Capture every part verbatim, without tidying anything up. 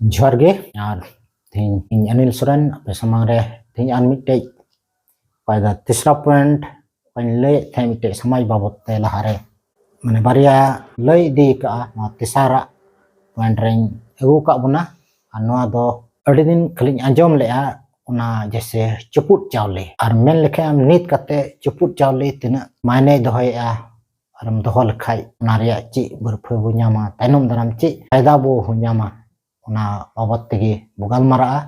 ᱡᱚᱦᱟᱨ ᱜᱮ᱾ ᱟᱨ ᱛᱮᱦᱮᱧ ᱤᱧ ᱚᱱᱤᱞ ᱥᱚᱨᱮᱱ ᱟᱯᱮ ᱥᱟᱢᱟᱝ ᱨᱮ ᱛᱮᱦᱮᱧ ᱟᱨ ᱢᱤᱫᱴᱮᱡ ᱯᱷᱟᱭᱫᱟ ᱛᱤᱥᱨᱟ ᱯᱚᱭᱮᱱᱴ ᱚᱠᱟᱧ ᱞᱟᱹᱭᱮᱫ ᱛᱟᱦᱮᱸᱫ ᱢᱤᱫᱴᱮᱡ ᱥᱚᱢᱟᱡᱽ ᱵᱟᱵᱚᱫ ᱛᱮ ᱞᱟᱦᱟᱨᱮ, ᱢᱟᱱᱮ, ᱵᱟᱨᱭᱟ ᱞᱟᱹᱭ ᱤᱫᱤ ᱠᱟᱜᱼᱟ᱾ ᱱᱚᱣᱟ ᱛᱮᱥᱟᱨᱟᱜ ᱯᱚᱭᱮᱱᱴ ᱨᱮᱧ ᱟᱹᱜᱩ ᱠᱟᱜ ᱵᱚᱱᱟ᱾ ᱟᱨ ᱱᱚᱣᱟ ᱫᱚ ᱟᱹᱰᱤ ᱫᱤᱱ ᱠᱷᱟᱹᱞᱤᱧ ᱟᱸᱡᱚᱢ ᱞᱮᱜᱼᱟ, ᱚᱱᱟ ᱡᱮᱭᱥᱮ ᱪᱩᱯᱩᱫ ᱪᱟᱣᱞᱮ, ᱟᱨ ᱢᱮᱱ ᱞᱮᱠᱷᱟᱱ ᱱᱤᱛ ᱠᱟᱛᱮ ᱪᱩᱯᱩᱫ ᱪᱟᱣᱞᱮ ᱛᱤᱱᱟᱹᱜ ᱢᱟᱭᱱᱮᱭ ᱫᱚᱦᱚᱭᱮᱜᱼᱟ, ᱟᱨᱮᱢ ᱫᱚᱦᱚ ᱞᱮᱠᱷᱟᱡ ᱚᱱᱟ ᱨᱮᱭᱟᱜ ᱪᱮᱫ ᱵᱟᱹᱨᱯᱷᱟᱹ ᱵᱚ ᱧᱟᱢᱟ, ᱛᱟᱭᱱᱚᱢ ᱫᱟᱨᱟᱢ ᱪᱮᱫ ᱯᱷᱟᱭᱫᱟ ᱵᱚ ᱧᱟᱢᱟ, ᱚᱱᱟ ᱵᱟᱵᱚᱫ ᱛᱮᱜᱮ ᱵᱚ ᱜᱟᱞᱢᱟᱨᱟᱜᱼᱟ᱾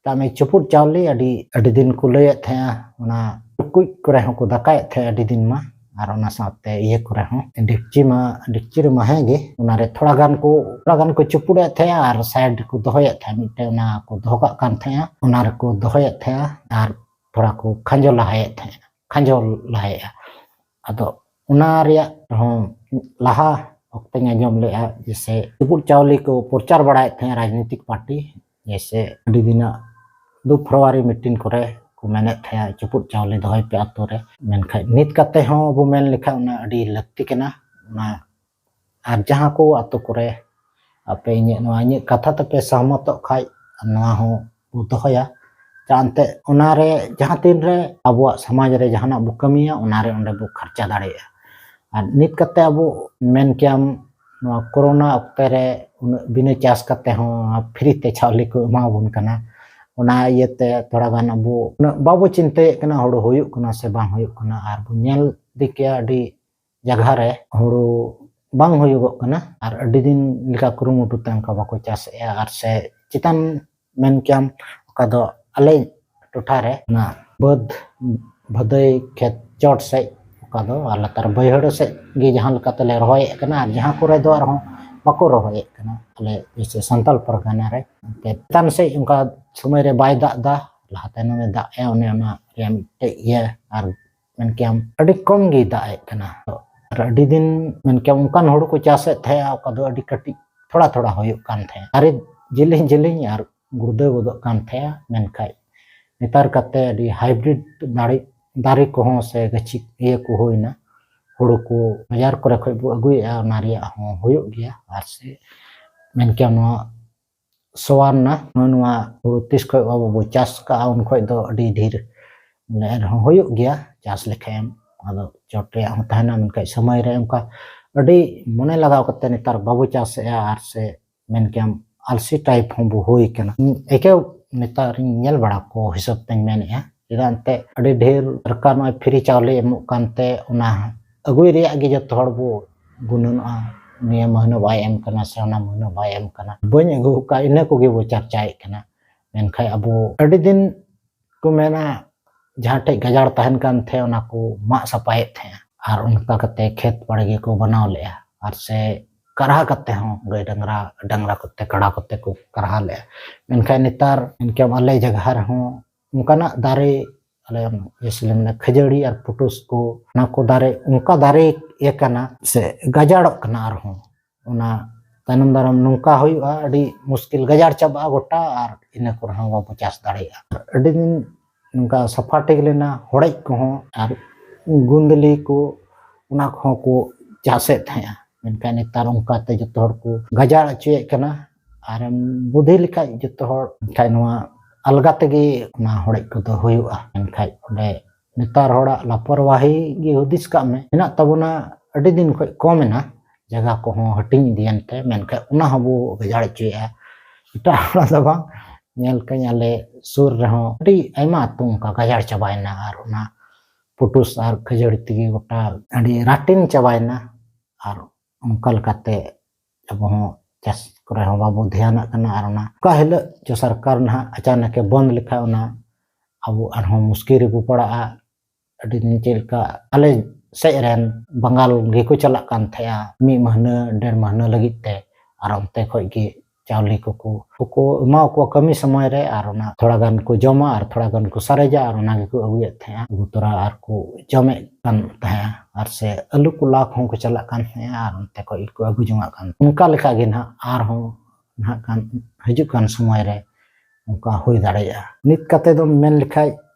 ᱛᱟᱜ ᱢᱮ ᱪᱩᱯᱩᱫ ᱪᱟᱣᱞᱮ ᱟᱹᱰᱤ, ᱟᱹᱰᱤ ᱫᱤᱱ ᱠᱚ ᱞᱟᱹᱭᱮᱫ ᱛᱟᱦᱮᱸᱜᱼᱟ, ᱚᱱᱟ ᱴᱩᱠᱩᱡ ᱠᱚᱨᱮ ᱦᱚᱸᱠᱚ ᱫᱟᱠᱟᱭᱮᱫ ᱛᱟᱦᱮᱸᱜ ᱟᱹᱰᱤ ᱫᱤᱱ ᱢᱟ, ᱟᱨ ᱚᱱᱟ ᱥᱟᱶᱛᱮ ᱤᱭᱟᱹ ᱠᱚᱨᱮ ᱦᱚᱸ, ᱰᱮᱠᱪᱤ ᱢᱟ, ᱰᱮᱠᱪᱤ ᱨᱮᱢᱟ ᱦᱮᱸ ᱜᱮ, ᱚᱱᱟᱨᱮ ᱛᱷᱚᱲᱟ ᱜᱟᱱ ᱠᱚ, ᱛᱷᱚᱲᱟ ᱜᱟᱱ ᱠᱚ ᱪᱩᱯᱩᱫ ᱮᱫ ᱛᱟᱦᱮᱸᱜᱼᱟ ᱟᱨ ᱥᱟᱭᱤᱰ ᱨᱮᱠᱚ ᱫᱚᱦᱚᱭᱮᱫ ᱛᱟᱦᱮᱸᱜ, ᱢᱤᱫᱴᱮᱡ ᱚᱱᱟ ᱠᱚ ᱫᱚᱦᱚ ᱠᱟᱜ ᱠᱟᱱ ᱛᱟᱦᱮᱸᱜᱼᱟ, ᱚᱱᱟ ᱨᱮᱠᱚ ᱫᱚᱦᱚᱭᱮᱫ ᱛᱟᱦᱮᱸᱜᱼᱟ ᱟᱨ ᱛᱷᱚᱲᱟ ᱠᱚ ᱠᱷᱟᱸᱡᱚ ᱞᱟᱦᱟᱭᱮᱫ ᱛᱟᱦᱮᱸᱜᱼᱟ, ᱠᱷᱟᱸᱡᱚ ᱞᱟᱦᱟᱭᱮᱫᱼᱟ᱾ ᱟᱫᱚ ᱚᱱᱟ ᱨᱮᱭᱟᱜ ᱦᱚᱸ ᱞᱟᱦᱟ ᱚᱠᱛᱮᱧ ᱟᱸᱡᱚᱢ ᱞᱮᱜᱼᱟ, ᱡᱮᱭᱥᱮ ᱪᱩᱯᱩᱫ ᱪᱟᱣᱞᱮ ᱠᱚ ᱯᱨᱚᱪᱟᱨ ᱵᱟᱲᱟᱭᱮᱫ ᱛᱟᱦᱮᱸᱫ ᱨᱟᱡᱽᱱᱤᱛᱤᱠ ᱯᱟᱨᱴᱤ, ᱡᱮᱭᱥᱮ ᱟᱹᱰᱤ ᱫᱤᱱᱟᱜ ᱫᱩ ᱯᱷᱮᱵᱽᱨᱩᱣᱟᱨᱤ ᱢᱤᱴᱤᱝ ᱠᱚᱨᱮ ᱠᱚ ᱢᱮᱱᱮᱫ ᱛᱟᱦᱮᱸᱫ ᱪᱩᱯᱩᱫ ᱪᱟᱣᱞᱮ ᱫᱚᱦᱚᱭ ᱯᱮ ᱟᱛᱳ ᱨᱮ᱾ ᱢᱮᱱᱠᱷᱟᱱ ᱱᱤᱛ ᱠᱟᱛᱮ ᱦᱚᱸ ᱟᱵᱚ ᱢᱮᱱ ᱞᱮᱠᱷᱟᱱ ᱚᱱᱟ ᱟᱹᱰᱤ ᱞᱟᱹᱠᱛᱤ ᱠᱟᱱᱟ᱾ ᱚᱱᱟ ᱟᱨ ᱡᱟᱦᱟᱸ ᱠᱚ ᱟᱛᱳ ᱠᱚᱨᱮ ᱟᱯᱮ ᱤᱧᱟᱹᱜ, ᱱᱚᱣᱟ ᱤᱧᱟᱹᱜ ᱠᱟᱛᱷᱟ ᱛᱮᱯᱮ ᱥᱚᱦᱢᱚᱛᱚᱜ ᱠᱷᱟᱡ, ᱱᱚᱣᱟ ᱦᱚᱸ ᱵᱚ ᱫᱚᱦᱚᱭᱟ᱾ ᱪᱟ ᱮᱱᱛᱮᱫ ᱚᱱᱟᱨᱮ ᱡᱟᱦᱟᱸ ᱛᱤᱱ ᱨᱮ ᱟᱵᱚᱣᱟᱜ ᱥᱚᱢᱟᱡᱽ ᱨᱮ ᱡᱟᱦᱟᱱᱟᱜ ᱵᱚ ᱠᱟᱹᱢᱤᱭᱟ, ᱚᱱᱟᱨᱮ ᱚᱸᱰᱮ ᱵᱚ ᱠᱷᱚᱨᱪᱟ ᱫᱟᱲᱮᱭᱟᱜᱼᱟ᱾ ᱟᱨ ᱱᱤᱛ ᱠᱟᱛᱮ ᱟᱵᱚ ᱢᱮᱱ ᱠᱮᱭᱟᱢ ᱱᱚᱣᱟ ᱠᱳᱨᱳᱱᱟ ᱚᱠᱛᱮ ᱨᱮ ᱩᱱᱟᱹᱜ ᱵᱤᱱᱟᱹ ᱪᱟᱥ ᱠᱟᱛᱮ ᱦᱚᱸ ᱯᱷᱨᱤ ᱛᱮ ᱪᱟᱣᱞᱮ ᱠᱚ ᱮᱢᱟᱵᱚᱱ ᱠᱟᱱᱟ᱾ ᱚᱱᱟ ᱤᱭᱟᱹᱛᱮ ᱛᱷᱚᱲᱟ ᱜᱟᱱ ᱟᱵᱚ ᱩᱱᱟᱹᱜ ᱵᱟᱵᱚ ᱪᱤᱱᱛᱟᱹᱭᱮᱫ ᱠᱟᱱᱟ ᱦᱩᱲᱩ ᱦᱩᱭᱩᱜ ᱠᱟᱱᱟ ᱥᱮ ᱵᱟᱝ ᱦᱩᱭᱩᱜ ᱠᱟᱱᱟ, ᱟᱨ ᱵᱚ ᱧᱮᱞ ᱤᱫᱤ ᱠᱮᱭᱟ ᱟᱹᱰᱤ ᱡᱟᱭᱜᱟ ᱨᱮ ᱦᱩᱲᱩ ᱵᱟᱝ ᱦᱩᱭᱩᱜᱚᱜ ᱠᱟᱱᱟ, ᱟᱨ ᱟᱹᱰᱤ ᱫᱤᱱ ᱞᱮᱠᱟ ᱠᱩᱨᱩᱢᱩᱴᱩ ᱛᱮ ᱚᱱᱠᱟ ᱵᱟᱠᱚ ᱪᱟᱥᱮᱜᱼᱟ᱾ ᱟᱨ ᱥᱮ ᱪᱮᱛᱟᱱ ᱢᱮᱱ ᱠᱮᱭᱟᱢ ᱚᱠᱟ ᱫᱚ ᱟᱞᱮ ᱴᱚᱴᱷᱟ ᱨᱮ ᱚᱱᱟ ᱵᱟᱹᱫᱽ ᱵᱷᱟᱹᱫᱟᱹᱭ ᱠᱷᱮᱛ ᱪᱚᱴ ᱥᱮᱫ, ᱚᱠᱟ ᱫᱚ ᱟᱨ ᱞᱟᱛᱟᱨ ᱵᱟᱹᱭᱦᱟᱹᱲ ᱥᱮᱫ ᱜᱮ ᱡᱟᱦᱟᱸ ᱞᱮᱠᱟ ᱛᱮᱞᱮ ᱨᱚᱦᱚᱭᱮᱫ ᱠᱟᱱᱟ, ᱟᱨ ᱡᱟᱦᱟᱸ ᱠᱚᱨᱮ ᱫᱚ ᱟᱨᱦᱚᱸ ᱵᱟᱠᱚ ᱨᱚᱦᱚᱭᱮᱫ ᱠᱟᱱᱟ᱾ ᱟᱞᱮ ᱡᱮᱭᱥᱮ ᱥᱟᱱᱛᱟᱞ ᱯᱟᱨᱜᱟᱱᱟ ᱨᱮ ᱮᱱᱛᱮ ᱪᱮᱛᱟᱱ ᱥᱮᱫ ᱚᱱᱠᱟ ᱥᱚᱢᱚᱭ ᱨᱮ ᱵᱟᱭ ᱫᱟᱜ ᱮᱫᱟ, ᱞᱟᱦᱟ ᱛᱟᱭᱱᱚᱢᱮ ᱫᱟᱜ ᱮᱜᱼᱟ, ᱚᱱᱮ ᱚᱱᱟ ᱨᱮᱭᱟᱜ ᱢᱤᱫᱴᱮᱡ ᱤᱭᱟᱹ᱾ ᱟᱨ ᱢᱮᱱ ᱠᱮᱭᱟᱢ ᱟᱹᱰᱤ ᱠᱚᱢ ᱜᱮᱭ ᱫᱟᱜ ᱮᱫ ᱠᱟᱱᱟ᱾ ᱟᱨ ᱟᱹᱰᱤ ᱫᱤᱱ ᱢᱮᱱ ᱠᱮᱭᱟᱢ ᱚᱱᱠᱟᱱ ᱦᱩᱲᱩ ᱠᱚ ᱪᱟᱥᱮᱫ ᱛᱟᱦᱮᱸᱜᱼᱟ, ᱚᱠᱟ ᱫᱚ ᱟᱹᱰᱤ ᱠᱟᱹᱴᱤᱡ, ᱛᱷᱚᱲᱟ ᱛᱷᱚᱲᱟ ᱦᱩᱭᱩᱜ ᱠᱟᱱ ᱛᱟᱦᱮᱸᱜᱼᱟ, ᱫᱟᱨᱮ ᱡᱮᱞᱮᱧ ᱡᱮᱞᱮᱧ ᱟᱨ ᱜᱩᱲᱫᱟᱹ ᱜᱚᱫᱚᱜ ᱠᱟᱱ ᱛᱟᱦᱮᱸᱜᱼᱟ᱾ ᱢᱮᱱᱠᱷᱟᱡ ᱱᱮᱛᱟᱨ ᱠᱟᱛᱮ ᱟᱹᱰᱤ ᱦᱟᱭᱵᱨᱤᱰ ᱫᱟᱨᱮ, ᱫᱟᱨᱮ ᱠᱚᱦᱚᱸ ᱥᱮ ᱜᱟᱹᱪᱷᱤ ᱤᱭᱟᱹ ᱠᱚ ᱦᱩᱭᱱᱟ, ᱦᱩᱲᱩ ᱠᱚ ᱵᱟᱡᱟᱨ ᱠᱚᱨᱮ ᱠᱷᱚᱡ ᱵᱚ ᱟᱹᱜᱩᱭᱮᱫᱼᱟ, ᱚᱱᱟ ᱨᱮᱭᱟᱜ ᱦᱚᱸ ᱦᱩᱭᱩᱜ ᱜᱮᱭᱟ᱾ ᱟᱨ ᱥᱮ ᱢᱮᱱ ᱠᱮᱭᱟᱢ ᱱᱚᱣᱟ ᱥᱚᱣᱟᱱᱟ, ᱱᱚᱣᱟ ᱦᱩᱲᱩ ᱛᱤᱥ ᱠᱷᱚᱡ ᱟᱵᱚ ᱵᱚ ᱪᱟᱥ ᱠᱟᱜᱼᱟ, ᱩᱱ ᱠᱷᱚᱡ ᱫᱚ ᱟᱹᱰᱤ ᱰᱷᱮᱨ, ᱢᱟᱱᱮ, ᱮᱱᱨᱮᱦᱚᱸ ᱦᱩᱭᱩᱜ ᱜᱮᱭᱟ ᱪᱟᱥ ᱞᱮᱠᱷᱟᱡ ᱮᱢ᱾ ᱟᱫᱚ ᱪᱚᱴ ᱨᱮᱭᱟᱜ ᱦᱚᱸ ᱛᱟᱦᱮᱱᱟ, ᱢᱮᱱᱠᱷᱟᱡ ᱥᱚᱢᱚᱭ ᱨᱮ ᱚᱱᱠᱟ ᱟᱹᱰᱤ ᱢᱚᱱᱮ ᱞᱟᱜᱟᱣ ᱠᱟᱛᱮ ᱱᱮᱛᱟᱨ ᱵᱟᱵᱚ ᱪᱟᱥᱮᱜᱼᱟ, ᱟᱨ ᱥᱮ ᱢᱮᱱ ᱠᱮᱭᱟᱢ ᱟᱞᱥᱤ type ᱦᱚᱸ ᱵᱚ ᱦᱩᱭ ᱠᱟᱱᱟ᱾ ᱮᱠᱮᱣ ᱱᱮᱛᱟᱨ ᱤᱧ ᱧᱮᱞ ᱵᱟᱲᱟ ᱠᱚ ᱦᱤᱥᱟᱹᱵ ᱛᱮᱧ ᱢᱮᱱᱮᱜᱼᱟ, ᱪᱮᱫᱟᱜ ᱮᱱᱛᱮ ᱟᱹᱰᱤ ᱰᱷᱮᱨ ᱥᱚᱨᱠᱟᱨ ᱱᱚᱜᱼᱚᱭ free ᱪᱟᱣᱞᱮ ᱮᱢᱚᱜ ᱠᱟᱱᱛᱮ ᱚᱱᱟ ᱟᱹᱜᱩᱭ ᱨᱮᱭᱟᱜ ᱜᱮ ᱡᱚᱛᱚ ᱦᱚᱲ ᱵᱚ ᱜᱩᱱᱟᱹᱱᱚᱜᱼᱟ, ᱱᱤᱭᱟᱹ ᱢᱟᱹᱦᱱᱟᱹ ᱵᱟᱭ ᱮᱢ ᱠᱟᱱᱟ ᱥᱮ ᱚᱱᱟ ᱢᱟᱹᱦᱱᱟᱹ ᱵᱟᱭ ᱮᱢ ᱠᱟᱱᱟ, ᱵᱟᱹᱧ ᱟᱹᱜᱩ ᱟᱠᱟᱫ, ᱤᱱᱟᱹ ᱠᱚᱜᱮ ᱵᱚ ᱪᱟᱨᱪᱟᱭᱮᱫ ᱠᱟᱱᱟ᱾ ᱢᱮᱱᱠᱷᱟᱡ ᱟᱵᱚ ᱟᱹᱰᱤ ᱫᱤᱱ ᱠᱚ ᱢᱮᱱᱟ, ᱡᱟᱦᱟᱸ ᱴᱷᱮᱡ ᱜᱟᱡᱟᱲ ᱛᱟᱦᱮᱱ ᱠᱟᱱ ᱛᱟᱦᱮᱸ, ᱚᱱᱟ ᱠᱚ ᱢᱟᱜ ᱥᱟᱯᱷᱟᱭᱮᱫ ᱛᱟᱦᱮᱸᱜᱼᱟ, ᱟᱨ ᱚᱱᱠᱟ ᱠᱟᱛᱮ ᱠᱷᱮᱛ ᱵᱟᱲᱜᱮ ᱠᱚ ᱵᱮᱱᱟᱣ ᱞᱮᱜᱼᱟ, ᱟᱨ ᱥᱮ ᱠᱟᱨᱦᱟ ᱠᱟᱛᱮ ᱦᱚᱸ ᱜᱟᱹᱭ ᱰᱟᱝᱨᱟ, ᱰᱟᱝᱨᱟ ᱠᱚᱛᱮ, ᱠᱟᱲᱟ ᱠᱚᱛᱮ ᱠᱚ ᱠᱟᱨᱦᱟ ᱞᱮᱜᱼᱟ᱾ ᱢᱮᱱᱠᱷᱟᱱ ᱱᱮᱛᱟᱨ ᱮᱱᱠᱷᱟᱱ ᱟᱞᱮ ᱡᱟᱭᱜᱟ ᱨᱮᱦᱚᱸ ᱚᱱᱠᱟᱱᱟᱜ ᱫᱟᱨᱮ, ᱟᱞᱮ ᱤᱭᱟᱹ ᱥᱮᱞᱮ ᱢᱮᱱᱟ, ᱠᱷᱟᱹᱡᱟᱹᱲᱤ ᱟᱨ ᱯᱩᱴᱩᱥ ᱠᱚ, ᱚᱱᱟ ᱠᱚ ᱫᱟᱨᱮ ᱚᱱᱠᱟ ᱫᱟᱨᱮ ᱤᱭᱟᱹ ᱠᱟᱱᱟ ᱥᱮ ᱜᱟᱡᱟᱲᱚᱜ ᱠᱟᱱᱟ ᱟᱨᱦᱚᱸ᱾ ᱚᱱᱟ ᱛᱟᱭᱱᱚᱢ ᱫᱟᱨᱟᱢ ᱱᱚᱝᱠᱟ ᱦᱩᱭᱩᱜᱼᱟ, ᱟᱹᱰᱤ ᱢᱩᱥᱠᱤᱞ ᱜᱟᱡᱟᱲ ᱪᱟᱵᱟᱜᱼᱟ ᱜᱚᱴᱟ, ᱟᱨ ᱤᱱᱟᱹ ᱠᱚᱨᱮ ᱦᱚᱸ ᱵᱟᱵᱚ ᱪᱟᱥ ᱫᱟᱲᱮᱭᱟᱜᱼᱟ᱾ ᱟᱹᱰᱤ ᱫᱤᱱ ᱱᱚᱝᱠᱟ ᱥᱟᱯᱷᱟ ᱴᱷᱤᱠ ᱞᱮᱱᱟ, ᱦᱚᱲᱮᱡ ᱠᱚᱦᱚᱸ ᱟᱨ ᱜᱩᱸᱫᱽᱞᱤ ᱠᱚ, ᱚᱱᱟ ᱠᱚᱦᱚᱸ ᱠᱚ ᱪᱟᱥᱮᱫ ᱛᱟᱦᱮᱸᱜᱼᱟ᱾ ᱢᱮᱱᱠᱷᱟᱱ ᱱᱮᱛᱟᱨ ᱚᱱᱠᱟᱛᱮ ᱡᱚᱛᱚ ᱦᱚᱲ ᱠᱚ ᱜᱟᱡᱟᱲ ᱦᱚᱪᱚᱭᱮᱫ ᱠᱟᱱᱟ᱾ ᱟᱨᱮᱢ ᱵᱩᱫᱷᱤ ᱞᱮᱠᱷᱟᱡ ᱡᱚᱛᱚ ᱦᱚᱲ, ᱮᱱᱠᱷᱟᱡ ᱱᱚᱣᱟ ᱟᱞᱜᱟ ᱛᱮᱜᱮ ᱚᱱᱟ ᱦᱚᱲᱮᱡ ᱠᱚᱫᱚ ᱦᱩᱭᱩᱜᱼᱟ᱾ ᱢᱮᱱᱠᱷᱟᱡ ᱚᱸᱰᱮ ᱱᱮᱛᱟᱨ ᱦᱚᱲᱟᱜ ᱞᱟᱯᱚᱨᱣᱟᱦᱤ ᱜᱮ ᱦᱩᱫᱤᱥ ᱠᱟᱜ ᱢᱮ, ᱢᱮᱱᱟᱜ ᱛᱟᱵᱚᱱᱟ, ᱟᱹᱰᱤ ᱫᱤᱱ ᱠᱷᱚᱡ ᱠᱚᱢ ᱮᱱᱟ, ᱡᱟᱭᱜᱟ ᱠᱚᱦᱚᱸ ᱦᱟᱹᱴᱤᱧ ᱤᱫᱤᱭᱮᱱ ᱛᱮ, ᱢᱮᱱᱠᱷᱟᱡ ᱚᱱᱟ ᱦᱚᱸᱵᱚ ᱜᱟᱡᱟᱲ ᱦᱚᱪᱚᱭᱮᱫᱼᱟ᱾ ᱮᱴᱟᱜ ᱦᱚᱲᱟᱜ ᱫᱚ ᱵᱟᱝ, ᱧᱮᱞ ᱠᱟᱹᱧ ᱟᱞᱮ ᱥᱩᱨ ᱨᱮᱦᱚᱸ ᱟᱹᱰᱤ ᱟᱭᱢᱟ ᱟᱹᱛᱩ ᱚᱱᱠᱟ ᱜᱟᱡᱟᱲ ᱪᱟᱵᱟᱭᱮᱱᱟ, ᱟᱨ ᱚᱱᱟ ᱯᱩᱴᱩᱥ ᱟᱨ ᱠᱷᱟᱹᱡᱟᱹᱲᱤ ᱛᱮᱜᱮ ᱜᱚᱴᱟ ᱟᱹᱰᱤ ᱨᱟᱴᱤᱱ ᱪᱟᱵᱟᱭᱮᱱᱟ᱾ ᱟᱨ ᱚᱱᱠᱟ ᱞᱮᱠᱟᱛᱮ ᱟᱵᱚ ᱦᱚᱸ ᱪᱟᱥ ᱠᱚᱨᱮ ᱦᱚᱸ ᱵᱟᱵᱚ ᱫᱷᱮᱭᱟᱱᱟᱜ ᱠᱟᱱᱟ᱾ ᱟᱨ ᱚᱱᱟ ᱚᱠᱟ ᱦᱤᱞᱳᱜ ᱪᱚ ᱥᱚᱨᱠᱟᱨ ᱱᱟᱦᱟᱜ ᱟᱪᱟᱱᱚᱠ ᱮ ᱵᱚᱱᱫ ᱞᱮᱠᱷᱟᱡ, ᱚᱱᱟ ᱟᱵᱚ ᱟᱨᱦᱚᱸ ᱢᱩᱥᱠᱤᱞ ᱨᱮᱵᱚ ᱯᱟᱲᱟᱜᱼᱟ᱾ ᱟᱹᱰᱤ ᱫᱤᱱ ᱪᱮᱫ ᱞᱮᱠᱟ ᱟᱞᱮ ᱥᱮᱫ ᱨᱮᱱ ᱵᱟᱝᱜᱟᱞ ᱜᱮᱠᱚ ᱪᱟᱞᱟᱜ ᱠᱟᱱ ᱛᱟᱦᱮᱸᱜᱼᱟ ᱢᱤᱫ ᱢᱟᱹᱦᱱᱟᱹ, ᱰᱮᱲ ᱢᱟᱹᱦᱱᱟᱹ ᱞᱟᱹᱜᱤᱫ ᱛᱮ, ᱟᱨ ᱚᱱᱛᱮ ᱠᱷᱚᱡ ᱜᱮ ᱪᱟᱣᱞᱮ ᱠᱚᱠᱚ, ᱠᱚᱠᱚ ᱮᱢᱟ ᱠᱚᱣᱟ ᱠᱟᱹᱢᱤ ᱥᱚᱢᱚᱭ ᱨᱮ, ᱟᱨ ᱚᱱᱟ ᱛᱷᱚᱲᱟ ᱜᱟᱱ ᱠᱚ ᱡᱚᱢᱟ ᱟᱨ ᱛᱷᱚᱲᱟ ᱜᱟᱱ ᱠᱚ ᱥᱟᱨᱮᱡᱟ, ᱟᱨ ᱚᱱᱟ ᱜᱮᱠᱚ ᱟᱹᱜᱩᱭᱮᱫ ᱛᱟᱦᱮᱸᱜᱼᱟ ᱟᱹᱜᱩ ᱛᱚᱨᱟ, ᱟᱨ ᱠᱚ ᱡᱚᱢᱮᱫ ᱠᱟᱱ ᱛᱟᱦᱮᱸᱜᱼᱟ᱾ ᱟᱨ ᱥᱮ ᱟᱹᱞᱩ ᱠᱚ ᱞᱟ ᱠᱚᱦᱚᱸ ᱠᱚ ᱪᱟᱞᱟᱜ ᱠᱟᱱ ᱛᱟᱦᱮᱸᱜᱼᱟ ᱟᱨ ᱚᱱᱛᱮ ᱠᱷᱚᱡ ᱜᱮᱠᱚ ᱟᱹᱜᱩ ᱡᱚᱝᱟᱜ ᱠᱟᱱ ᱛᱟᱦᱮᱸᱜᱼᱟ᱾ ᱚᱱᱠᱟ ᱞᱮᱠᱟ ᱜᱮ ᱱᱟᱦᱟᱜ ᱟᱨᱦᱚᱸ ᱱᱟᱦᱟᱜ ᱠᱟᱱ ᱦᱤᱡᱩᱜ ᱠᱟᱱ ᱥᱚᱢᱚᱭ ᱨᱮ ᱚᱱᱠᱟ ᱦᱩᱭ ᱫᱟᱲᱮᱭᱟᱜᱼᱟ᱾ ᱱᱤᱛ ᱠᱟᱛᱮ ᱫᱚ ᱢᱮᱱ ᱞᱮᱠᱷᱟᱡ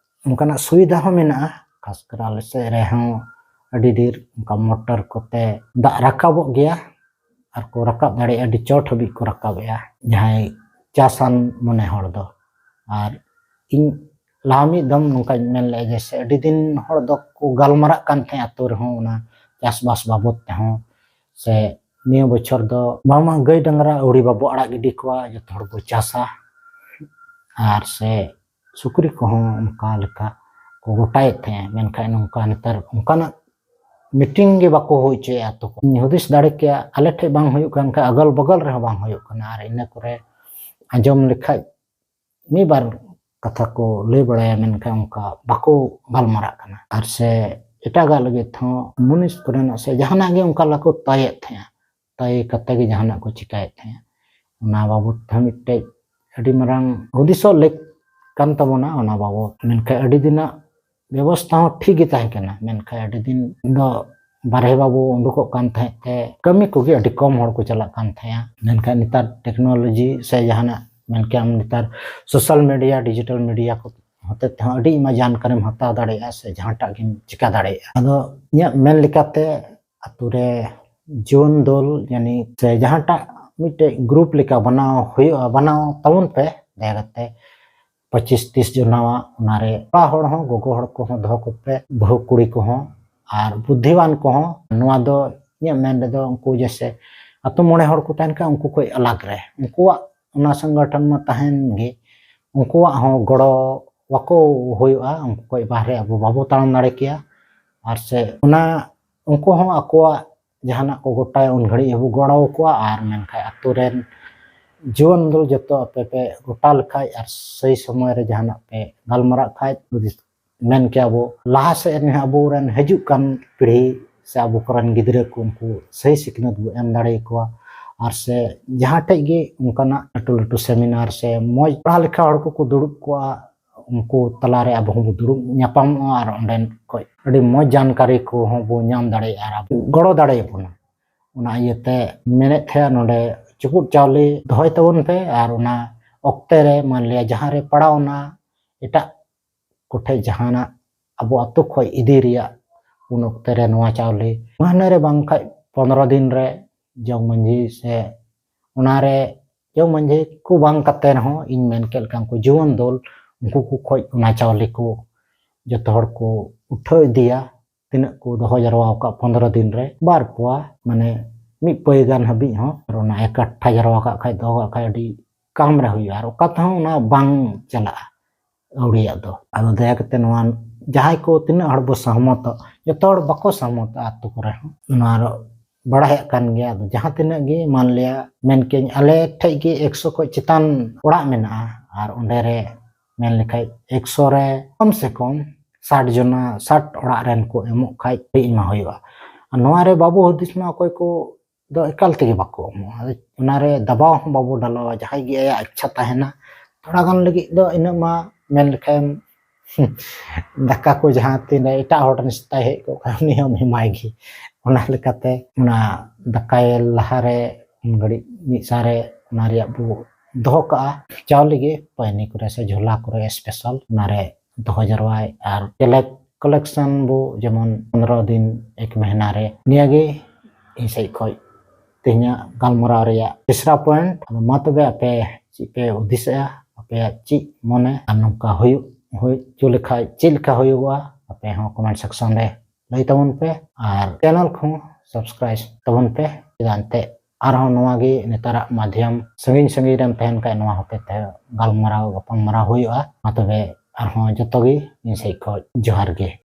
ᱚᱱᱠᱟᱱᱟᱜ ᱥᱩᱵᱤᱫᱷᱟ ᱦᱚᱸ ᱢᱮᱱᱟᱜᱼᱟ, ᱠᱷᱟᱥ ᱠᱟᱨ ᱟᱞᱮ ᱥᱮᱫ ᱨᱮᱦᱚᱸ ᱟᱹᱰᱤ ᱰᱷᱮᱨ ᱚᱱᱠᱟ ᱢᱚᱴᱚᱨ ᱠᱚᱛᱮ ᱫᱟᱜ ᱨᱟᱠᱟᱵᱚᱜ ᱜᱮᱭᱟ᱾ ᱟᱨ ᱠᱚ ᱨᱟᱠᱟᱵ ᱫᱟᱲᱮᱭᱟᱜᱼᱟ, ᱟᱹᱰᱤ ᱪᱚᱴ ᱦᱟᱹᱵᱤᱡ ᱠᱚ ᱨᱟᱠᱟᱵᱮᱜᱼᱟ᱾ ᱡᱟᱦᱟᱸᱭ ᱪᱟᱥᱟᱱ ᱢᱚᱱᱮ ᱦᱚᱲ ᱫᱚ᱾ ᱟᱨ ᱤᱧ ᱞᱟᱦᱟ ᱢᱤᱫ ᱫᱚᱢ ᱱᱚᱝᱠᱟᱧ ᱢᱮᱱ ᱞᱮᱫᱼᱟ ᱡᱮ ᱥᱮ ᱟᱹᱰᱤ ᱫᱤᱱ ᱦᱚᱲ ᱫᱚᱠᱚ ᱜᱟᱞᱢᱟᱨᱟᱜ ᱠᱟᱱ ᱛᱟᱦᱮᱸᱫ ᱟᱛᱳ ᱨᱮᱦᱚᱸ ᱚᱱᱟ ᱪᱟᱥᱵᱟᱥ ᱵᱟᱵᱚᱫ ᱛᱮᱦᱚᱸ, ᱥᱮ ᱱᱤᱭᱟᱹ ᱵᱚᱪᱷᱚᱨ ᱫᱚ ᱵᱟᱝᱢᱟ ᱜᱟᱹᱭ ᱰᱟᱝᱨᱟ ᱟᱹᱣᱲᱤ ᱵᱟᱵᱚ ᱟᱲᱟᱜ ᱜᱤᱰᱤ ᱠᱚᱣᱟ, ᱡᱚᱛᱚ ᱦᱚᱲ ᱵᱚ ᱪᱟᱥᱟ, ᱟᱨ ᱥᱮ ᱥᱩᱠᱨᱤ ᱠᱚᱦᱚᱸ ᱚᱱᱠᱟ ᱞᱮᱠᱟ ᱠᱚ ᱜᱚᱴᱟᱭᱮᱫ ᱛᱟᱦᱮᱸᱫ, ᱢᱮᱱᱠᱷᱟᱱ ᱱᱚᱝᱠᱟ ᱱᱮᱛᱟᱨ ᱚᱱᱠᱟᱱᱟᱜ ᱢᱤᱴᱤᱝ ᱜᱮ ᱵᱟᱠᱚ ᱦᱩᱭ ᱦᱚᱪᱚᱭᱮᱫᱼᱟ ᱟᱛᱳ ᱠᱚ᱾ ᱤᱧ ᱦᱩᱫᱤᱥ ᱫᱟᱲᱮ ᱠᱮᱭᱟ, ᱟᱞᱮ ᱴᱷᱮᱡ ᱵᱟᱝ ᱦᱩᱭᱩᱜ ᱠᱟᱱ ᱠᱷᱟᱡ ᱟᱜᱟᱞ ᱵᱟᱜᱟᱞ ᱨᱮᱦᱚᱸ ᱵᱟᱝ ᱦᱩᱭᱩᱜ ᱠᱟᱱᱟ᱾ ᱟᱨ ᱤᱱᱟᱹ ᱠᱚᱨᱮ ᱟᱸᱡᱚᱢ ᱞᱮᱠᱷᱟᱡ ᱢᱤᱫ ᱵᱟᱨ ᱠᱟᱛᱷᱟ ᱠᱚ ᱞᱟᱹᱭ ᱵᱟᱲᱟᱭᱟ, ᱢᱮᱱᱠᱷᱟᱱ ᱚᱱᱠᱟ ᱵᱟᱠᱚ ᱜᱟᱞᱢᱟᱨᱟᱜ ᱠᱟᱱᱟ᱾ ᱟᱨ ᱥᱮ ᱮᱴᱟᱜᱟᱜ ᱞᱟᱹᱜᱤᱫ ᱦᱚᱸ ᱢᱩᱱᱤᱥ ᱠᱚᱨᱮᱱᱟᱜ ᱥᱮ ᱡᱟᱦᱟᱱᱟᱜ ᱜᱮ ᱚᱱᱠᱟ ᱞᱟᱠᱚ ᱛᱟᱭᱮᱫ ᱛᱟᱦᱮᱸᱜᱼᱟ, ᱛᱟᱭ ᱠᱟᱛᱮ ᱜᱮ ᱡᱟᱦᱟᱱᱟᱜ ᱠᱚ ᱪᱤᱠᱟᱭᱮᱫ ᱛᱟᱦᱮᱸᱜᱼᱟ᱾ ᱚᱱᱟ ᱵᱟᱵᱚᱛ ᱛᱮᱦᱚᱸ ᱢᱤᱫᱴᱮᱡ ᱟᱹᱰᱤ ᱢᱟᱨᱟᱝ ᱦᱩᱫᱤᱥᱚᱜ ᱞᱮᱠ ᱠᱟᱱ ᱛᱟᱵᱚᱱᱟ ᱚᱱᱟ ᱵᱟᱵᱚᱛ᱾ ᱢᱮᱱᱠᱷᱟᱱ ᱟᱹᱰᱤ ᱫᱤᱱᱟᱜ ᱵᱮᱵᱚᱥᱛᱷᱟ ᱦᱚᱸ ᱴᱷᱤᱠ ᱜᱮ ᱛᱟᱦᱮᱸ ᱠᱟᱱᱟ, ᱢᱮᱱᱠᱷᱟᱱ ᱟᱹᱰᱤ ᱫᱤᱱ ᱫᱚ ᱵᱟᱨᱦᱮ ᱵᱟᱵᱚ ᱩᱰᱩᱠᱚᱜ ᱠᱟᱱ ᱛᱟᱦᱮᱸᱫ ᱛᱮ ᱠᱟᱹᱢᱤ ᱠᱚᱜᱮ ᱟᱹᱰᱤ ᱠᱚᱢ ᱦᱚᱲ ᱠᱚ ᱪᱟᱞᱟᱜ ᱠᱟᱱ ᱛᱟᱦᱮᱸᱜᱼᱟ᱾ ᱢᱮᱱᱠᱷᱟᱱ ᱱᱮᱛᱟᱨ ᱴᱮᱠᱱᱳᱞᱚᱡᱤ ᱥᱮ ᱡᱟᱦᱟᱱᱟᱜ ᱢᱮᱱ ᱠᱮᱭᱟᱢ ᱱᱮᱛᱟᱨ ᱥᱳᱥᱟᱞ ᱢᱤᱰᱤᱭᱟ, ᱰᱤᱡᱤᱴᱟᱞ ᱢᱤᱰᱤᱭᱟ ᱠᱚ ᱦᱚᱛᱮ ᱛᱮᱦᱚᱸ ᱟᱹᱰᱤ ᱟᱭᱢᱟ ᱡᱟᱱᱠᱟᱨᱤᱢ ᱦᱟᱛᱟᱣ ᱫᱟᱲᱮᱭᱟᱜᱼᱟ ᱥᱮ ᱡᱟᱦᱟᱸᱴᱟᱜ ᱜᱮᱢ ᱪᱤᱠᱟ ᱫᱟᱲᱮᱭᱟᱜᱼᱟ᱾ ᱟᱫᱚ ᱤᱧᱟᱹᱜ ᱢᱮᱱ ᱞᱮᱠᱟᱛᱮ ᱟᱛᱳ ᱨᱮ ᱡᱩᱣᱟᱹᱱ ᱫᱚᱞ ᱡᱟᱹᱱᱤ ᱥᱮ ᱡᱟᱦᱟᱸᱴᱟᱜ ᱢᱤᱫᱴᱮᱡ ᱜᱨᱩᱯ ᱞᱮᱠᱟ ᱵᱮᱱᱟᱣ ᱦᱩᱭᱩᱜᱼᱟ, ᱵᱮᱱᱟᱣ ᱛᱟᱵᱚᱱ ᱯᱮ ᱫᱟᱭᱟ ᱠᱟᱛᱮ᱾ ᱯᱚᱸᱪᱤᱥ ᱛᱤᱥ ᱡᱚᱱᱟᱣᱟᱜ ᱚᱱᱟᱨᱮ ᱠᱚᱲᱟ ᱦᱚᱲ ᱦᱚᱸ ᱜᱚᱜᱚ ᱦᱚᱲ ᱠᱚᱦᱚᱸ ᱫᱚᱦᱚ ᱠᱚᱯᱮ, ᱵᱟᱹᱦᱩ ᱠᱩᱲᱤ ᱠᱚᱦᱚᱸ ᱟᱨ ᱵᱩᱫᱽᱫᱷᱤᱣᱟᱱ ᱠᱚᱦᱚᱸ᱾ ᱱᱚᱣᱟ ᱫᱚ ᱤᱧᱟᱹᱜ ᱢᱮᱱ ᱨᱮᱫᱚ ᱩᱱᱠᱩ ᱡᱮᱥᱮ ᱟᱛᱳ ᱢᱚᱬᱮ ᱦᱚᱲ ᱠᱚ ᱛᱟᱦᱮᱱ ᱠᱷᱟᱱ ᱩᱱᱠᱩ ᱠᱷᱚᱡ ᱟᱞᱟᱜᱽ ᱨᱮ ᱩᱱᱠᱩᱣᱟᱜ ᱚᱱᱟ ᱥᱚᱝᱜᱚᱴᱷᱚᱱ ᱢᱟ ᱛᱟᱦᱮᱱ ᱜᱮ, ᱩᱱᱠᱩᱣᱟᱜ ᱦᱚᱸ ᱜᱚᱲᱚ ᱟᱠᱚ ᱦᱩᱭᱩᱜᱼᱟ᱾ ᱩᱱᱠᱩ ᱠᱷᱚᱡ ᱵᱟᱦᱨᱮ ᱟᱵᱚ ᱵᱟᱵᱚ ᱛᱟᱲᱟᱢ ᱫᱟᱲᱮ ᱠᱮᱭᱟ᱾ ᱟᱨ ᱥᱮ ᱚᱱᱟ ᱩᱱᱠᱩ ᱦᱚᱸ ᱟᱠᱚᱣᱟᱜ ᱡᱟᱦᱟᱱᱟᱜ ᱠᱚ ᱜᱚᱴᱟᱭᱟ ᱩᱱ ᱜᱷᱟᱹᱲᱤᱡ ᱦᱚᱸᱵᱚ ᱜᱚᱲᱚ ᱟᱠᱚᱣᱟ᱾ ᱟᱨ ᱢᱮᱱᱠᱷᱟᱱ ᱟᱛᱳ ᱨᱮᱱ ᱡᱩᱣᱟᱹᱱ ᱫᱚ ᱡᱚᱛᱚ ᱟᱯᱮ ᱯᱮ ᱜᱚᱴᱟ ᱞᱮᱠᱷᱟᱡ ᱟᱨ ᱥᱟᱹᱦᱤ ᱥᱚᱢᱚᱭ ᱨᱮ ᱡᱟᱦᱟᱱᱟᱜ ᱯᱮ ᱜᱟᱞᱢᱟᱨᱟᱜ ᱠᱷᱟᱡ, ᱡᱩᱫᱤ ᱢᱮᱱ ᱠᱮᱭᱟ ᱵᱚ ᱞᱟᱦᱟ ᱥᱮᱫ ᱨᱮᱱ ᱟᱵᱚᱨᱮᱱ ᱦᱤᱡᱩᱜ ᱠᱟᱱ ᱯᱤᱲᱦᱤ ᱥᱮ ᱟᱵᱚ ᱠᱚᱨᱮᱱ ᱜᱤᱫᱽᱨᱟᱹ ᱠᱚ ᱩᱱᱠᱩ ᱥᱟᱹᱦᱤ ᱥᱤᱠᱷᱱᱟᱹᱛ ᱵᱚ ᱮᱢ ᱫᱟᱲᱮ ᱟᱠᱚᱣᱟ᱾ ᱟᱨ ᱥᱮ ᱡᱟᱦᱟᱸ ᱴᱷᱮᱡ ᱜᱮ ᱚᱱᱠᱟᱱᱟᱜ ᱞᱟᱹᱴᱩ ᱞᱟᱹᱴᱩ ᱥᱮᱢᱤᱱᱟᱨ ᱥᱮ ᱢᱚᱡᱽ ᱯᱟᱲᱦᱟᱣ ᱞᱮᱠᱷᱟ ᱦᱚᱲ ᱠᱚᱠᱚ ᱫᱩᱲᱩᱵ ᱠᱚᱜᱼᱟ, ᱩᱱᱠᱩ ᱛᱟᱞᱟᱨᱮ ᱟᱵᱚ ᱦᱚᱸᱵᱚ ᱫᱩᱲᱩᱵ ᱧᱟᱯᱟᱢᱚᱜᱼᱟ ᱟᱨ ᱚᱸᱰᱮᱱ ᱠᱷᱚᱡ ᱟᱹᱰᱤ ᱢᱚᱡᱽ ᱡᱟᱱᱠᱟᱨᱤ ᱠᱚᱦᱚᱸ ᱵᱚ ᱧᱟᱢ ᱫᱟᱲᱮᱭᱟᱜᱼᱟ ᱟᱨ ᱟᱵᱚ ᱜᱚᱲᱚ ᱫᱟᱲᱮᱭᱟᱵᱚᱱᱟ᱾ ᱚᱱᱟ ᱤᱭᱟᱹᱛᱮ ᱢᱮᱱᱮᱫ ᱛᱟᱦᱮᱸᱫ ᱱᱚᱰᱮ ᱪᱩᱯᱩᱫ ᱪᱟᱣᱞᱮ ᱫᱚᱦᱚᱭ ᱛᱟᱵᱚᱱ ᱯᱮ ᱟᱨ ᱚᱱᱟ ᱚᱠᱛᱮ ᱨᱮ ᱢᱟᱱᱞᱤᱭᱟ ᱡᱟᱦᱟᱸ ᱨᱮ ᱯᱟᱲᱟᱣ ᱚᱱᱟ ᱮᱴᱟᱜ ᱠᱚᱴᱷᱮᱡ ᱡᱟᱦᱟᱱᱟᱜ ᱟᱵᱚ ᱟᱛᱳ ᱠᱷᱚᱡ ᱤᱫᱤ ᱨᱮᱭᱟᱜ ᱩᱱ ᱚᱠᱛᱮ ᱨᱮ ᱱᱚᱣᱟ ᱪᱟᱣᱞᱮ ᱢᱟᱹᱦᱱᱟᱹ ᱨᱮ ᱵᱟᱝᱠᱷᱟᱡ ᱯᱚᱱᱨᱚ ᱫᱤᱱ ᱨᱮ ᱡᱚᱜᱽ ᱢᱟᱹᱡᱷᱤ ᱥᱮ ᱚᱱᱟᱨᱮ ᱡᱚᱜᱽ ᱢᱟᱹᱡᱷᱤ ᱠᱚ ᱵᱟᱝ ᱠᱟᱛᱮ ᱨᱮᱦᱚᱸ, ᱤᱧ ᱢᱮᱱ ᱠᱮᱫ ᱞᱮᱠᱟ, ᱩᱱᱠᱩ ᱡᱩᱣᱟᱹᱱ ᱫᱚᱞ, ᱩᱱᱠᱩ ᱠᱚ ᱠᱷᱚᱡ ᱚᱱᱟ ᱪᱟᱣᱞᱮ ᱠᱚ ᱡᱚᱛᱚ ᱦᱚᱲ ᱠᱚ ᱩᱴᱷᱟᱹᱣ ᱤᱫᱤᱭᱟ᱾ ᱛᱤᱱᱟᱹᱜ ᱠᱚ ᱫᱚᱦᱚ ᱡᱟᱨᱣᱟ ᱟᱠᱟᱫ ᱯᱚᱱᱫᱽᱨᱚ ᱫᱤᱱ ᱨᱮ ᱵᱟᱨ ᱯᱳᱣᱟ, ᱢᱟᱱᱮ ᱢᱤᱫ ᱯᱟᱹᱭ ᱜᱟᱱ ᱦᱟᱹᱵᱤᱡ ᱦᱚᱸ, ᱟᱨ ᱚᱱᱟ ᱮᱠᱟᱴᱷᱟ ᱡᱟᱨᱣᱟ ᱠᱟᱜ ᱠᱷᱟᱡ, ᱫᱚᱦᱚ ᱠᱟᱜ ᱠᱷᱟᱡ, ᱟᱹᱰᱤ ᱠᱟᱢ ᱨᱮ ᱦᱩᱭᱩᱜᱼᱟ᱾ ᱟᱨ ᱚᱠᱟ ᱛᱮᱦᱚᱸ ᱚᱱᱟ ᱵᱟᱝ ᱪᱟᱞᱟᱜᱼᱟ ᱟᱹᱣᱲᱤᱭᱟᱜ ᱫᱚ᱾ ᱟᱫᱚ ᱫᱟᱭᱟ ᱠᱟᱛᱮ ᱱᱚᱣᱟ, ᱡᱟᱦᱟᱸᱭ ᱠᱚ ᱛᱤᱱᱟᱹᱜ ᱦᱚᱲ ᱵᱚ ᱥᱚᱦᱢᱚᱛᱚᱜ, ᱡᱚᱛᱚ ᱦᱚᱲ ᱵᱟᱠᱚ ᱥᱚᱦᱢᱚᱛᱚᱜᱼᱟ ᱟᱛᱳ ᱠᱚᱨᱮ ᱦᱚᱸ᱾ ᱱᱚᱣᱟ ᱵᱟᱲᱟᱭᱟᱜ ᱠᱟᱱ ᱜᱮᱭᱟ᱾ ᱟᱫᱚ ᱡᱟᱦᱟᱸ ᱛᱤᱱᱟᱹᱜ ᱜᱮ, ᱢᱟᱱ ᱞᱤᱭᱟ, ᱢᱮᱱ ᱠᱮᱜ ᱟᱹᱧ, ᱟᱞᱮ ᱴᱷᱮᱡ ᱜᱮ ᱮᱠᱥᱚ ᱠᱷᱚᱡ ᱪᱮᱛᱟᱱ ᱚᱲᱟᱜ ᱢᱮᱱᱟᱜᱼᱟ, ᱟᱨ ᱚᱸᱰᱮ ᱨᱮ ᱢᱮᱱ ᱞᱮᱠᱷᱟᱡ ᱮᱠᱥᱚ ᱨᱮ ᱠᱚᱢ ᱥᱮ ᱠᱚᱢ ᱥᱟᱴ ᱡᱚᱱᱟ, ᱥᱟᱴ ᱚᱲᱟᱜ ᱨᱮᱱ ᱠᱚ ᱮᱢᱚᱜ ᱠᱷᱟᱡ ᱟᱹᱰᱤ ᱟᱭᱢᱟ ᱦᱩᱭᱩᱜᱼᱟ᱾ ᱟᱨ ᱱᱚᱣᱟ ᱨᱮ ᱵᱟᱵᱚ ᱦᱩᱫᱤᱥ ᱢᱟ, ᱚᱠᱚᱭ ᱠᱚ ᱫᱚ ᱮᱠᱟᱞ ᱛᱮᱜᱮ ᱵᱟᱠᱚ ᱮᱢᱚᱜᱼᱟ᱾ ᱟᱫᱚ ᱚᱱᱟ ᱨᱮ ᱫᱟᱵᱟᱣ ᱦᱚᱸ ᱵᱟᱵᱚ ᱰᱟᱞᱟᱣᱟ, ᱡᱟᱦᱟᱸᱭ ᱜᱮ ᱟᱭᱟᱜ ᱤᱪᱪᱷᱟ ᱛᱟᱦᱮᱱᱟ᱾ ᱛᱷᱚᱲᱟ ᱜᱟᱱ ᱞᱟᱹᱜᱤᱫ ᱫᱚ ᱤᱱᱟᱹᱜ ᱢᱟ ᱢᱮᱱ ᱞᱮᱠᱷᱟᱱ ᱫᱟᱠᱟ ᱠᱚ ᱡᱟᱦᱟᱸ ᱛᱤᱱᱨᱮ ᱮᱴᱟᱜ ᱦᱚᱲ ᱨᱮᱱ ᱥᱮᱛᱟᱭ ᱦᱮᱡ ᱠᱚᱜ ᱠᱷᱟᱱ, ᱩᱱᱤ ᱦᱚᱸᱢ ᱮᱢᱟᱭ ᱜᱮ᱾ ᱚᱱᱟ ᱞᱮᱠᱟᱛᱮ ᱚᱱᱟ ᱫᱟᱠᱟᱭ ᱞᱟᱦᱟᱨᱮ ᱩᱱ ᱜᱷᱟᱹᱲᱤᱡ ᱢᱤᱫ ᱥᱟᱶᱨᱮ ᱚᱱᱟ ᱨᱮᱭᱟᱜ ᱵᱚ ᱫᱚᱦᱚ ᱠᱟᱜᱼᱟ᱾ ᱪᱟᱣᱞᱮ ᱜᱮ ᱯᱟᱭᱱᱤ ᱠᱚᱨᱮ ᱥᱮ ᱡᱷᱚᱞᱟ ᱠᱚᱨᱮ ᱥᱯᱮᱥᱟᱞ ᱚᱱᱟᱨᱮ ᱫᱚᱦᱚ ᱡᱟᱨᱣᱟᱭ᱾ ᱟᱨ ᱠᱟᱞᱮᱠ-, ᱠᱟᱞᱮᱠᱥᱚᱱ ᱵᱚ ᱡᱮᱢᱚᱱ ᱯᱚᱱᱨᱚ ᱫᱤᱱ, ᱮᱠ ᱢᱟᱹᱦᱱᱟᱹ ᱨᱮ᱾ ᱱᱤᱭᱟᱹᱜᱮ ᱤᱧ ᱥᱮᱫ ᱠᱷᱚᱡ ᱛᱮᱦᱮᱧᱟᱜ ᱜᱟᱞᱢᱟᱨᱟᱣ ᱨᱮᱭᱟᱜ ᱛᱮᱥᱨᱟ ᱯᱚᱭᱮᱱᱴ᱾ ᱟᱫᱚ ᱢᱟ ᱛᱚᱵᱮ, ᱟᱯᱮ ᱪᱮᱫ ᱯᱮ ᱦᱩᱫᱤᱥᱮᱜᱼᱟ, ᱟᱯᱮᱭᱟᱜ ᱪᱮᱫ ᱢᱚᱱᱮ, ᱟᱨ ᱱᱚᱝᱠᱟ ᱦᱩᱭᱩᱜ, ᱦᱩᱭ ᱦᱚᱪᱚ ᱞᱮᱠᱷᱟᱡ ᱪᱮᱫ ᱞᱮᱠᱟ ᱦᱩᱭᱩᱜᱚᱜᱼᱟ, ᱟᱯᱮ ᱦᱚᱸ ᱠᱚᱢᱮᱱᱴ ᱥᱮᱠᱥᱚᱱ ᱨᱮ ᱞᱟᱹᱭ ᱛᱟᱵᱚᱱ ᱯᱮ᱾ ᱟᱨ ᱪᱮᱱᱮᱞ ᱠᱚᱦᱚᱸ ᱥᱟᱵᱥᱠᱨᱟᱭᱤᱵ ᱛᱟᱵᱚᱱ ᱯᱮ, ᱪᱮᱫᱟᱜ ᱮᱱᱛᱮᱫ ᱟᱨᱦᱚᱸ ᱱᱚᱣᱟ ᱜᱮ ᱱᱮᱛᱟᱨᱟᱜ ᱢᱟᱫᱷᱭᱚᱢ, ᱥᱟᱺᱜᱤᱧ ᱥᱟᱺᱜᱤᱧ ᱨᱮᱢ ᱛᱟᱦᱮᱱ ᱠᱷᱟᱡ ᱱᱚᱣᱟ ᱦᱚᱛᱮ ᱛᱮ ᱜᱟᱞᱢᱟᱨᱟᱣ, ᱜᱟᱯᱟᱞᱢᱟᱨᱟᱣ ᱦᱩᱭᱩᱜᱼᱟ᱾ ᱢᱟ ᱛᱚᱵᱮ ᱟᱨᱦᱚᱸ ᱡᱚᱛᱚ ᱜᱮ ᱤᱧ ᱥᱮᱫ ᱠᱷᱚᱡ ᱡᱚᱦᱟᱨ ᱜᱮ᱾